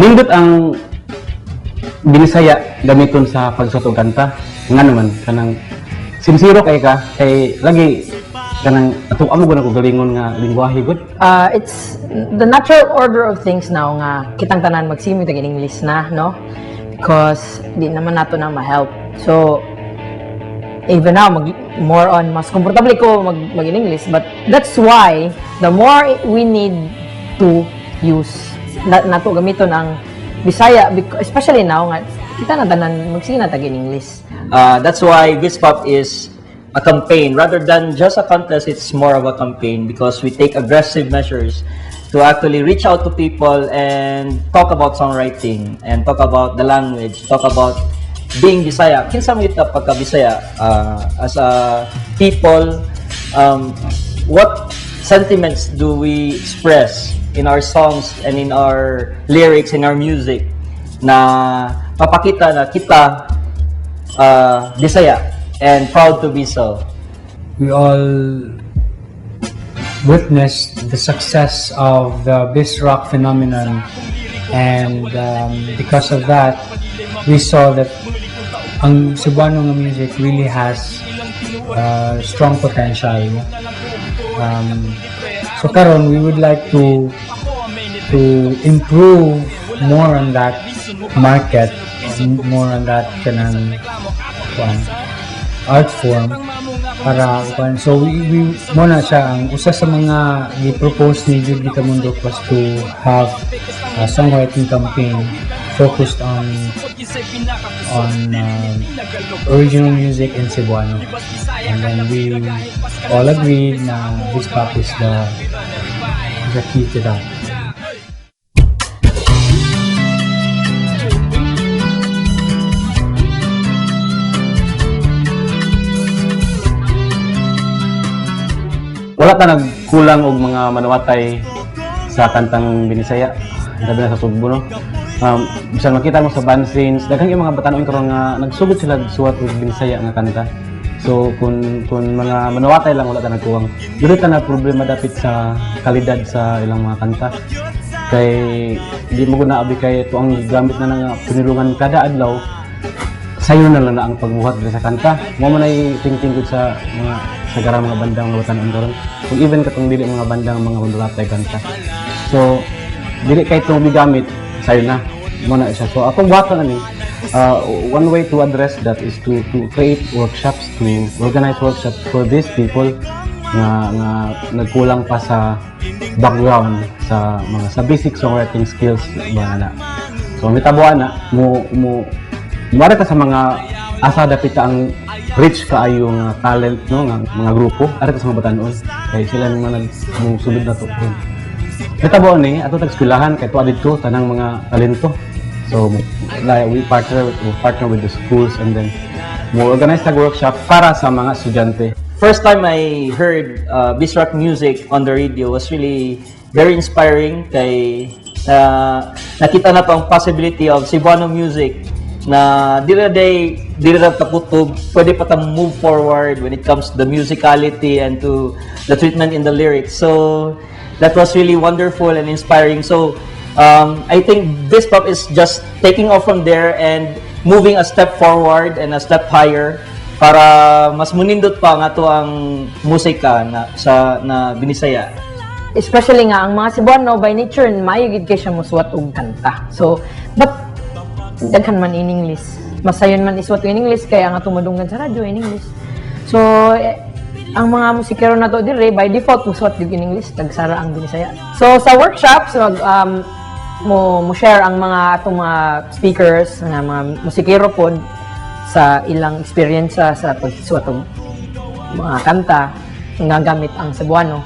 Nindot ang Binisaya gamiton sa pagsuwat og kanta. Nga naman kanang sincero kay ka kay lagi kanang ato amo gud ako galingon nga lingwahe gud. It's the natural order of things now nga kitang tanan magsimig tag English na, no? Because di naman nato na ma-help. So, even now, mag, more on, mas komportable ko mag in English. But that's why, the more we need to use, na, nato gamiton ang Bisaya, especially now, nga, kita na tanan, magsige na tag in English. That's why Vispop is a campaign. Rather than just a contest, it's more of a campaign because we take aggressive measures to actually reach out to people and talk about songwriting and talk about the language, talk about being Bisaya. Kinsa man kita pagka Bisaya as a people, what sentiments do we express in our songs and in our lyrics, in our music na papakita na kita Bisaya and proud to be so? We all witnessed the success of the Bisrock phenomenon, and because of that, we saw that ang Cebuano nga music really has strong potential. So karon we would like to improve more on that market, more on that kanang kuan, art form para kuan. So we mo na siya ang usa sa mga gi-propose ni Jude Gitamundok was to have a songwriting campaign focused on original music in Cebuano, and then we all agreed na Vispop is the key to that. Wala ta nagkulang og mga manuwatay sa kantang Binisaya. Labi na sa Sugbo, no. Bisan makita mo sa band scenes, daghang yung mga batan-on karon nga nagsugod sila suwat og Binisaya nga kanta. So kung mga manuwatay lang, wala ta nagkuwang. Dili ta na problema dapit sa kalidad sa ilang mga kanta. Kay di mo gud naabi kay ito ang gamit na nga pinulungan kada adlaw, sayo na lang na ang pagbuhat diri sa kanta. Mo man ay thinking gud sa mga sa garang mga bandang mga batan-on karon. Kung even katong dili mga bandang mga manulatay kanta. So dili kay itong gigamit sayo na. Mo na siya. So atong buhaton ani, one way to address that is to create workshops, to organize workshops for these people nga nagkulang pa sa background sa mga sa basic songwriting skills ba na. So mitabuan na mo mo Mara ta sa mga asa dapit ang rich kaayo nga talent, no, nga mga grupo ara ta sa mga batan-on kay sila yung mga nagmusulod na to. Mitabo ni ato tag eskwelahan kay tuwa didto tanang mga talento. So like we partner with the schools and then mo organize tag workshop para sa mga estudyante. First time I heard Bisrock music on the radio was really very inspiring kay nakita na to ang possibility of Cebuano music na dili na day dili na takutob, pwede pa ta move forward when it comes to the musicality and to the treatment in the lyrics. So that was really wonderful and inspiring. So I think Vispop is just taking off from there and moving a step forward and a step higher para mas munindot pa nga to ang musika na sa na Binisaya. Especially nga ang mga Cebuano by nature maayo gid kay siya mosuwat og kanta. So, but daghan man in English. Masayon man isuwat in English kaya nga tumadunggan sa radyo in English. So, ang mga musikero na to dire by default musuwat gyud in English, tagsara ang Binisaya. So sa workshops mag mo mo share ang mga atong mga speakers nga mga musikero pod sa ilang experience sa pagsuwat og mga kanta nga gamit ang Cebuano.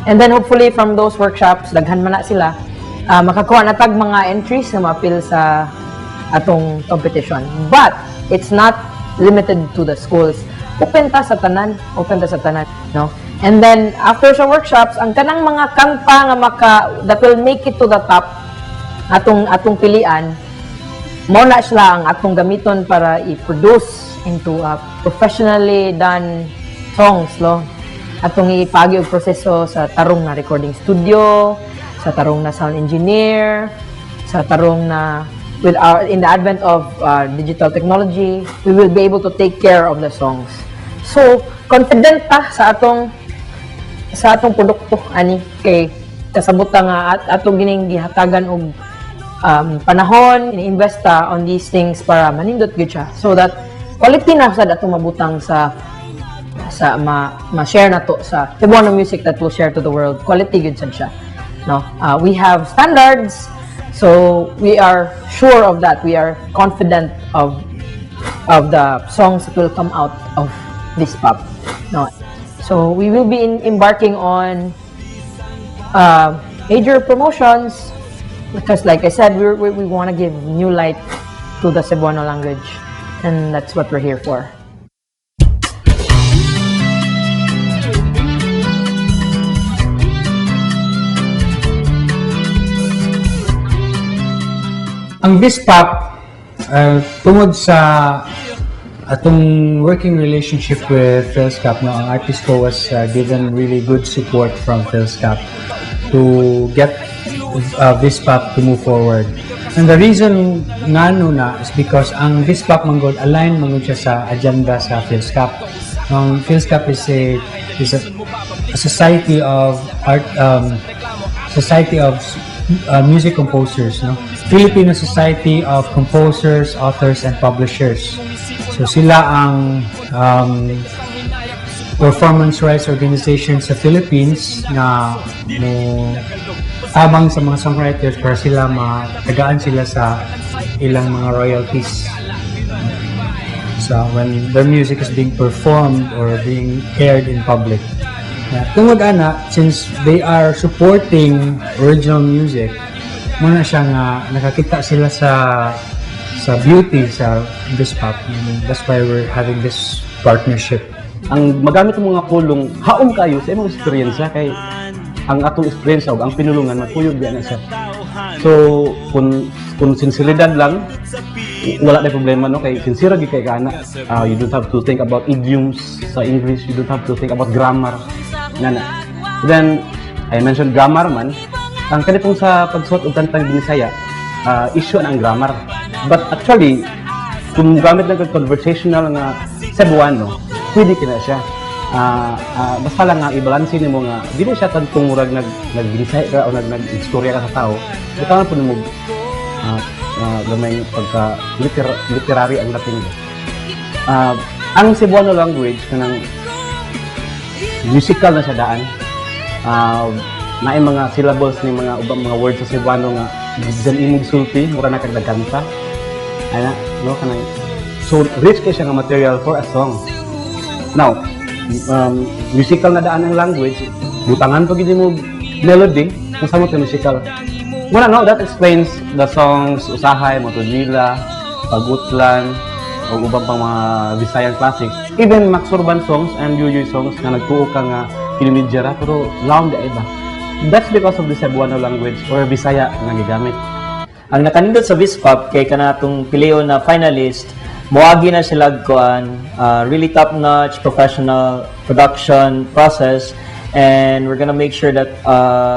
And then hopefully from those workshops, daghan man na sila, makakuha na tag mga entries na maapil sa atong competition. But it's not limited to the schools. Open ta sa tanan, open ta sa tanan, no? And then after sa workshops, ang kanang mga kanta nga maka that will make it to the top atong pilian, mao na sila ang atong gamiton para i-produce into a professionally done songs, no? Atong ipagi og proseso sa tarong na recording studio, sa tarong na sound engineer, Sa tarong na with our in the advent of digital technology, we will be able to take care of the songs. So, confident ta sa atong produkto ani kay kasabot ta nga at atong gining gihatagan og panahon, ini-invest ta on these things para manindot gyud siya. So that quality na sad atong mabutang sa ma-share na to sa Cebuano music that will share to the world. Quality gyud sad siya. No? We have standards, so we are sure of that. We are confident of the songs that will come out of this pop. No? So we will be embarking on major promotions because, like I said, we want to give new light to the Cebuano language, and that's what we're here for. Ang Bispop, tungod sa atong working relationship with FILSCAP, no, ang Artist ko was given really good support from FILSCAP to get Vispop to move forward. And the reason ngano na is because ang Vispop manggod align manggod siya sa agenda sa FILSCAP. Ang FILSCAP is a society of art, society of music composers, no? Filipino Society of Composers, Authors, and Publishers. So sila ang performance rights organization sa Philippines na mo tabang sa mga songwriters para sila matagaan sila sa ilang mga royalties. So when their music is being performed or being aired in public. Yeah. Tungod ana, since they are supporting original music, muna siya nga nakakita sila sa beauty sa Bispop. And that's why we're having this partnership. Ang magamit ng mga pulong haom kayo sa imong eksperyensya kay ang atong eksperyensya ug ang pinulungan magkuyog biya na siya. So kung sinseridad lang, wala na problema, no, kay sincere gyud kay kana. You don't have to think about idioms sa English, you don't have to think about grammar nana. Then I mentioned grammar man, ang kanitong sa pagsuot og kantang Binisaya, issue na ang grammar, but actually kung gamit lang kag conversational nga Cebuano, pwede kina siya. Basta lang nga i-balance nimo nga dili siya tantong murag nagbinisaya ka o nag istorya ka sa tao, butangan po nimo gamay pagka literary ang dating. Ang Cebuano language, kanang musical na siya daan. Naay mga syllables ni mga ubang mga words sa Cebuano nga bisan imong sulti mura na kag nagkanta ana, no? Kanang so rich kay siya nga material for a song. Now, musical na daan ang language, butangan pa gid mo melody kung sa mo musical wala, no? That explains the songs Usahay, Motogila, Pagutlan o ubang pang mga Visayan classics, even Max Surban songs and Yuyuy songs nga nagtuo ka nga kinumedyara pero loud ba. That's because of the Cebuano language or Bisaya nga gigamit. Ang nakanindot sa Vispop kay kanatong pilion na finalist, moagi na sila kuan, really top-notch professional production process, and we're gonna make sure that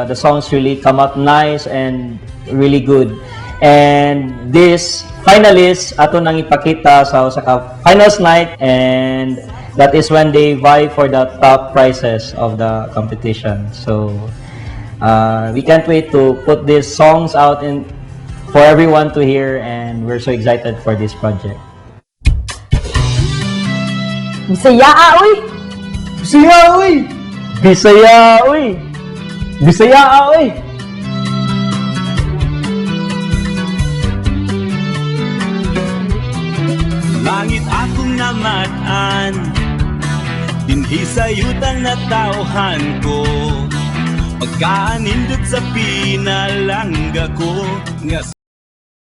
the songs really come out nice and really good. And this finalists ato nang ipakita sa usa ka finals night, and that is when they vie for the top prizes of the competition. So we can't wait to put these songs out in for everyone to hear, and we're so excited for this project. Bisaya, ah, uy! Bisaya, uy! Bisaya, uy! Bisaya, ah, uy! Langit akong namat-an, dinhi sa yutan na tawhan ko. Pagkaanindot sa pinalangga ko nga.